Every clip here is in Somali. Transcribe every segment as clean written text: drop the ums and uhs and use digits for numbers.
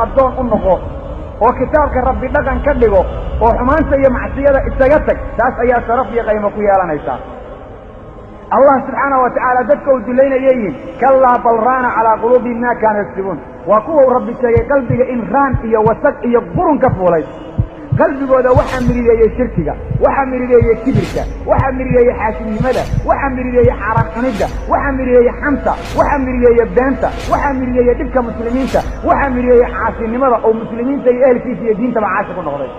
Addoon u noqo oo kitaabka Rabbi dhaqan ka dhigo oo xumaanta iyo macsiyada isaga tag. Taas ayaa sharaf iyo qaymo ku yeelanaysaa. Allah subxaanahu wa tacaala dadka uu dulaynayayihin: "Kallaa bal raana calaa quluubihim maa kaanuu yagsibuun." Waa kuwa uu Rabbi sheegay qalbiga in raan iyo wasaq iyo qurun ka fuulay. Qalbigooda waxaa mirideeyey shirkiga, waxaa mirideeyey kibirka, waxaa mirideeyey xaasidnimada, waxaa mirideeyey xaaraan cunidda, waxaa mirideeyey xanta, waxaa mirideeyey beenta, waxaa mirideeyey dhibka muslimiinta, waxaa mirideeyey caasinimada oo muslimiinta iyo ehelkiisa iyo diintaba caasi ku noqday.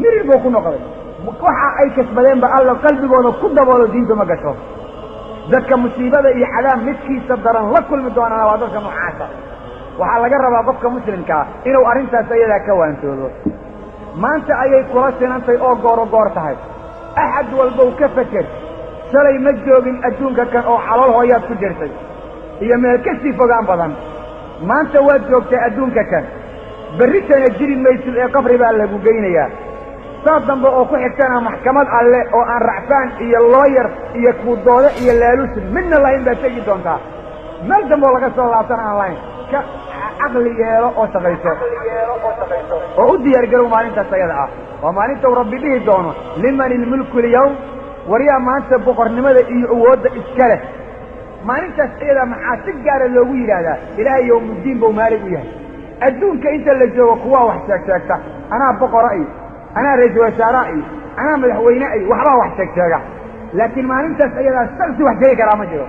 Mirir buu ku noqday. Waxa ay kasbadeenba Alla qalbigooda ku daboolo, diintu ma gasho. Dadka musiibada iyo cadaab midkiisa daran la kulmi doonana waa dadka noocaasa. Waxaa laga rabaa qofka muslimkaa inuu arrintaas ayadaa ka waantoodo. Maanta ayay kula sinantay oo gooro goor tahay. Axad walbow ka feker: shalay ma joogin adduunka kan oo calool hooyaad ku jirtay iyo meel ka sii fogaan badan. Maanta waad joogtay adduunka kan, berritana jiri maysid ee qabri baa lagu geynayaa. Saas dambe oo ku xigtana maxkamad Alle oo aan racfaan iyo looyar iyo kuudoode iyo laaluusin midna lahayn baad tegi doontaa. Meel dambe oo laga soo laabtana aan lahayn. Ka caqli yeelo oo shaqayso oo u diyaar garow maalintaas ayada ah. Waa maalinta uu Rabbi dhihi doono: "Liman ilmulku lyawm?" Waryaa maanta boqornimada iyo awoodda iska leh? Maalintaas iyada maxaa si gaara loogu yidhaahdaa? Ilaahay yowmuddiin buu maalig u yahay. Adduunka inta la joogo kuwaa wax sheeg sheegta, anaa boqora iyo anaa ra-iisul wasaaraa iyo anaa madaxweyne iyo waxbaa wax sheeg sheega, laakiin maalintaas iyadaa shaksi wax sheegi karaa ma jiro.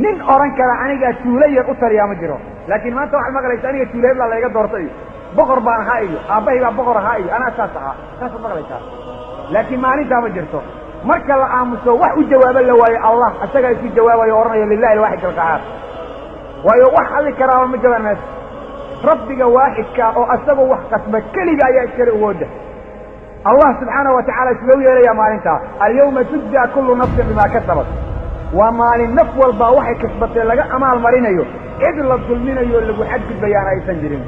Nin odhan kara anigaa tuulo yar u taliyaa ma jiro. Laakiin maanta waxaad maqlaysa aniga tuulo heblaa layga doorta iyo boqor baan ahaa iyo aabbahay baa boqor ahaa iyo anaa saas ahaa, saasaad maqlaysaa. Laakiin maalintaa ma jirto. Marka la aamuso, wax u jawaabo la waayo, Allah isagaa isu jawaabayo, odhanayo: "Lilahi alwaaxid alqahaar." Waayo, wax hadli karaaba ma jabaan meesha. Rabbiga waaxidkaa oo asagoo wax qasba keliga ayaa iskale awoodda. Allah subxaanahu wa tacala isugau yeelayaa maalintaa: "Alyawma tujzaa kullu nafsin bimaa kasabat." Waa maalin naf walbaa waxay kasbatay laga amaal marinayo, cid la dulminayo, lagu xadgudbayaana aysan jirin.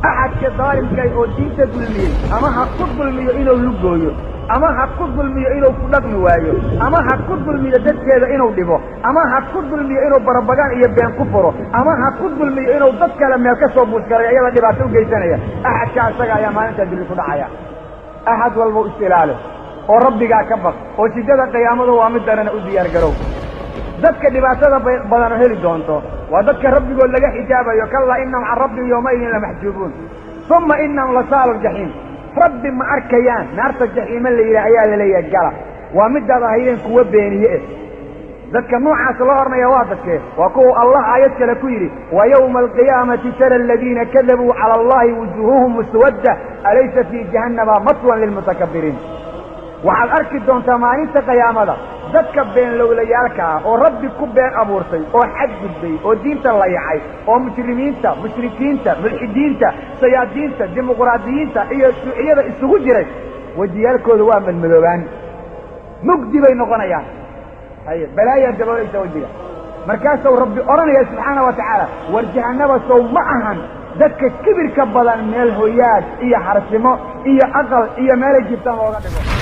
Axadka daalimkay oo diinta dulmiyey, ama ha ku dulmiyo inuu lugooyo, ama ha ku dulmiyo inuu ku dhaqmi waayo, ama ha ku dulmiyo dadkeeda inuu dhibo, ama ha ku dulmiyo inuu barabagaan iyo been ku furo, ama ha ku dulmiyo inuu dad kale meel ka soo buuskaray, iyada dhibaato u geysanaya, axadka isaga ayaa maalintaa dulli ku dhacaya. Axad walba is ilaali oo Rabbigaa ka baq oo shiddada qiyaamadu waa mid darana, u diyaar garow. Dadka dhibaatada badano heli doonto waa dadka Rabbigood laga xijaabayo. "Kallaa innahum can rabbihim yawmaidin lamaxjuubuun, uma innahum lasaalu ljaxiim." Rabbi ma arkayaan. Naarta jaxiime la yidhaah ayaa laleeyahay gala. Waa midaad ahaydeen kuwa beeniye eh. Dadka noocaas loo odhanaya waa dadkee? Waa kuwa Allah aayad kale ku yidhi: "Wa yawma alqiyaamati tara aladiina kadabuu cala Allahi wujuuhuhum muswadda, alaysa fii jahannama maswan lilmutakabiriin?" Waxaad arki doontaa maalinta qiyaamada dadka beenlowlayaalka ah oo Rabbi ku been abuurtay oo xadgudbay oo diinta layacay oo mujrimiinta, mushrikiinta, mulxidiinta, shayaadiinta, dimuqraadiyiinta iyo shuuciyada isugu jiray. Wejiyaalkooda waa madmadoobaan, mugdi bay noqonayaan, haye, balaayaa daboolaysa wejiga. Markaasuu Rabbi odhanaya subxaana wa tacaala: "War jahannaba sow ma ahan dadka kibirka badan meel hoyaad iyo harsimo iyo aqal iyo meelay jirtaan looga dhigo?"